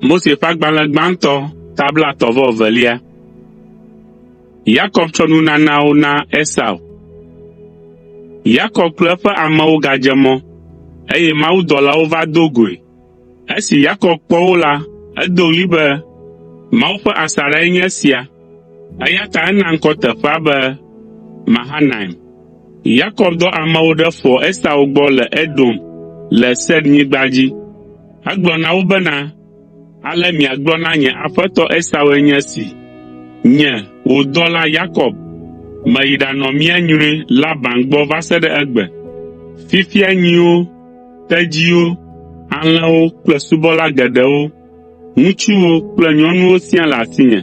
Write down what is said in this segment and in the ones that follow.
Mose ƒe agbalẽ gbãtɔ ta blaetɔ̃-vɔ-evelia. Yakob tsɔ nunanawo na Esau. Yakob kple eƒe amewo gadze mɔ, eye mawudɔlawo va do goe. Esi Yakob kpɔ wo la, edo ɣli be, “Mawu ƒe asaɖae nye esia!” Eya ta ena ŋkɔ teƒea be Mahanaim. Yakob dɔ amewo ɖe foa Esau gbɔ le Edom le Seirnyigba dzi. Egblɔ na wo bena, “Ale miagblɔ na nye aƒetɔ Esaue nye esi: ‘Nye, wò dɔla Yakob, meyi ɖanɔ mía nyrɔe Laban gbɔ va se ɖe egbe. Fifia nyiwo, tedziwo, alẽwo kple subɔla geɖewo, ŋutsuwo kple nyɔnuwo siaa le asinye.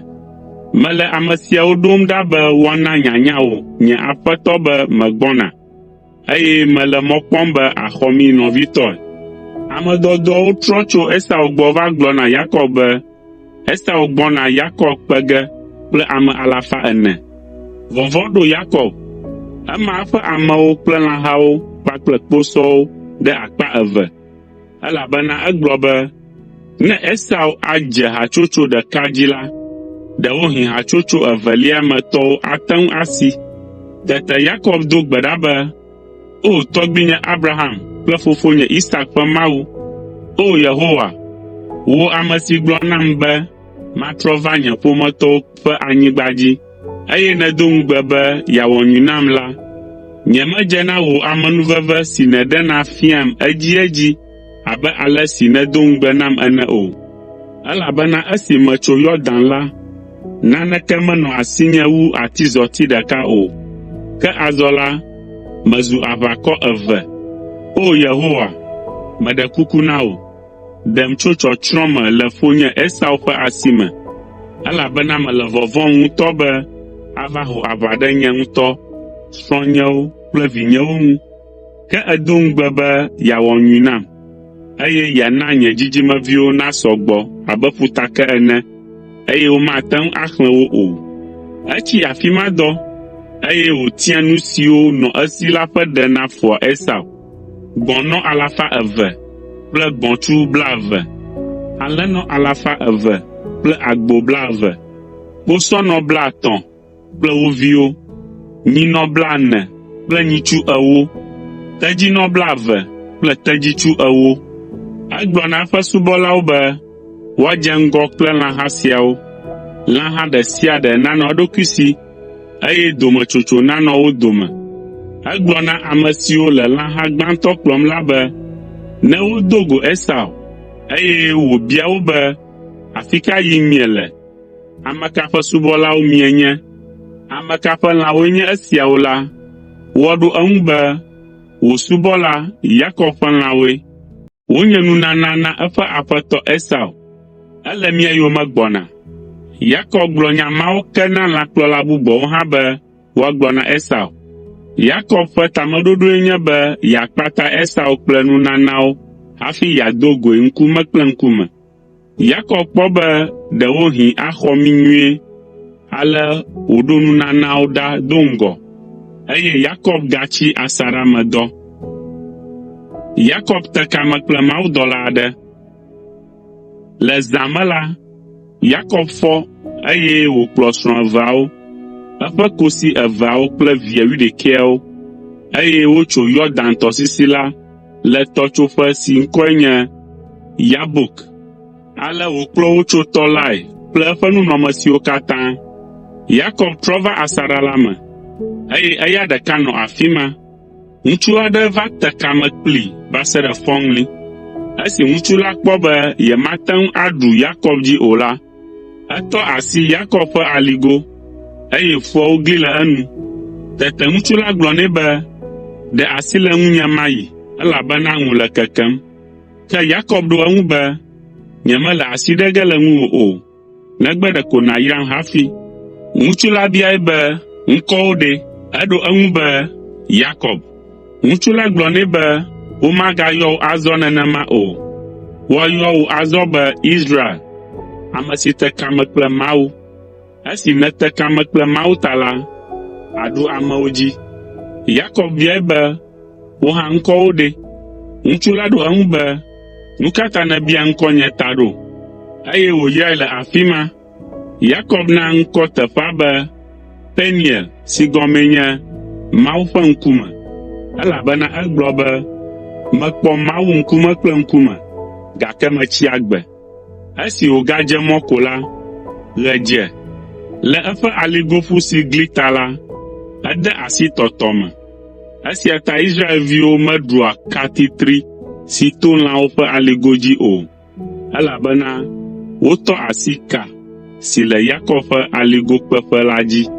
Mele ame siawo ɖom ɖa be woana nyanya wò nye aƒetɔ be megbɔna, eye mele mɔ kpɔm be àxɔ mí nɔvitɔe.’ ” Ame dɔdɔawo trɔ tso Esau gbɔ va gblɔ na Yakob be, Esau gbɔna Yakob kpe ge kple ame alafa ene. Vɔvɔ̃ ɖo Yakob. Ema eƒe amewo kple lãhawo kpakple kposɔwo ɖe akpa eve, elabena egblɔ be, “Ne Esau adze hatsotso ɖeka dzi la, ɖewohĩ hatsotso evelia me tɔwo ate ŋu asi.” Tete Yakob do gbe ɖa be, “O tɔgbuinye Abraham kple fofonye Isak ƒe Mawu, O Yehowa, wò ame si gblɔ nam be matrɔ va nye ƒometɔwo ƒe anyigba dzi, eye nèdo ŋugbe be yeawɔ nyui nam la, nyemedze na wò amenuveve si nèɖena fiam edziedzi abe ale si nèdo ŋugbe nam ene o, elabena esi metso Yɔdan la, naneke menɔ asinye wu atizɔti ɖeka o, ke azɔ la, mezu aʋakɔ eve. O Yehowa, meɖe kuku na wò, ɖem tso tsɔtsrɔ̃ me le fonye Esau ƒe asi me, elabena mele vɔvɔ̃m ŋutɔ be ava ho aʋa ɖe nye ŋutɔ, srɔ̃nyewo kple vinyewo ŋu. Ke èdo ŋugbe be yeawɔ nyui nam, eye yeana nye dzidzimeviwo nasɔ gbɔ abe ƒutake ene, eye womate ŋu axlẽ wo o.” Etsi afi ma dɔ, eye wòtia nu siwo nɔ esi la ƒe ɖe na foa Esau: gbɔ̃nɔ alafa eve kple gbɔ̃tsu blaeve, alẽnɔ alafa eve kple agbo blaeve, kposɔnɔ blaetɔ̃ kple wo viwo, nyinɔ blaene kple nyitsu ewo, tedzinɔ blaeve kple tedzitsu ewo. Egblɔ na eƒe subɔlawo be woadze ŋgɔ kple lãha siawo. Lãha ɖe sia ɖe nanɔ eɖokui si, eye dometsotso nanɔ wo dome. Egblɔ na ame siwo le lãha gbãtɔ kplɔm la be ne wodo go Esau, eye wòbia wo be, “Afi ka yim miele?” Ame ka ƒe subɔlawo mienye? Ame ka ƒe lãwoe nye esiawo la, woaɖo eŋu be, ‘Wò subɔla, Yakob ƒe lãwoe. Wonye nunana na eƒe aƒetɔ Esau. Ele mía yome gbɔna.’ ” Yakob gblɔ nya mawo ke na lãkplɔla bubuawo hã be woagblɔ na Esau. Yakob ƒe tameɖoɖoe nye be yeakpata Esau kple nunanawo hafi yeado goe ŋkume kple ŋkume. Yakob kpɔ be ɖewohĩ axɔ mí nyuie, ale wòɖo nunanawo ɖa do ŋgɔ, eye Yakob gatsi asaɖa me dɔ. Yakob te kame kple mawudɔla aɖe. Le zã me la, Yakob fɔ, eye wòkplɔ srɔ̃ eveawo, eƒe kosi eveawo kple via wuiɖekɛawo, eye wotso Yɔdan tɔsisi la le tɔtsoƒe si ŋkɔe nye Yabok. Ale wòkplɔ wo tso tɔ lae kple eƒe nunɔamesiwo katã. Yakob trɔ va asaɖa la me, eye eya ɖeka nɔ afi ma. Ŋutsu aɖe va te kame kplii va se ɖe fɔŋli. Esi ŋutsu la kpɔ be yemate ŋu aɖu Yakob dzi o la, Etɔ asi Yakob ƒe aligo, eye ƒuawo gli le enu. Tete ŋutsu la gblɔ nɛ be, “Ɖe asi le ŋunye mayi, elabena ŋu le kekem.” Ke Yakob ɖo eŋu be, “Nyemele asi ɖe ge le ŋuwò o, negbe ɖeko nàyram hafi.” Ŋutsu la biae be, “Ŋkɔwò ɖe?” Eɖo eŋu be, “Yakob.” Ŋutsu la gblɔ nɛ be, “Womagayɔ wò azɔ nenema o. Woayɔ wò azɔ be Israel, ame si te kame kple Mawu. Esi nète kame kple Mawu ta la, àɖu amewo dzi.” Yakob biae be, “Wò hã ŋkɔwò ɖe?” Ŋutsu la ɖo eŋu be, “Nu ka ta nèbia ŋkɔnye ta ɖo?” Eye wòyrae le afi ma. Yakob na ŋkɔ teƒea be Peniel si gɔmee nye “Mawu ƒe ŋkume,” elabena egblɔ be, “Mekpɔ Mawu ŋkume kple ŋkume, gake metsi agbe.” Esi wògadze mɔ ko la, ɣe dze. Le eƒe aligoƒu si gli ta la, ede asi tɔtɔ me. Esia ta Israelviwo meɖua ka titri si to lãwo ƒe aligo dzi o, elabena wotɔ asi ka si le Yakob ƒe aligokpeƒe la dzi.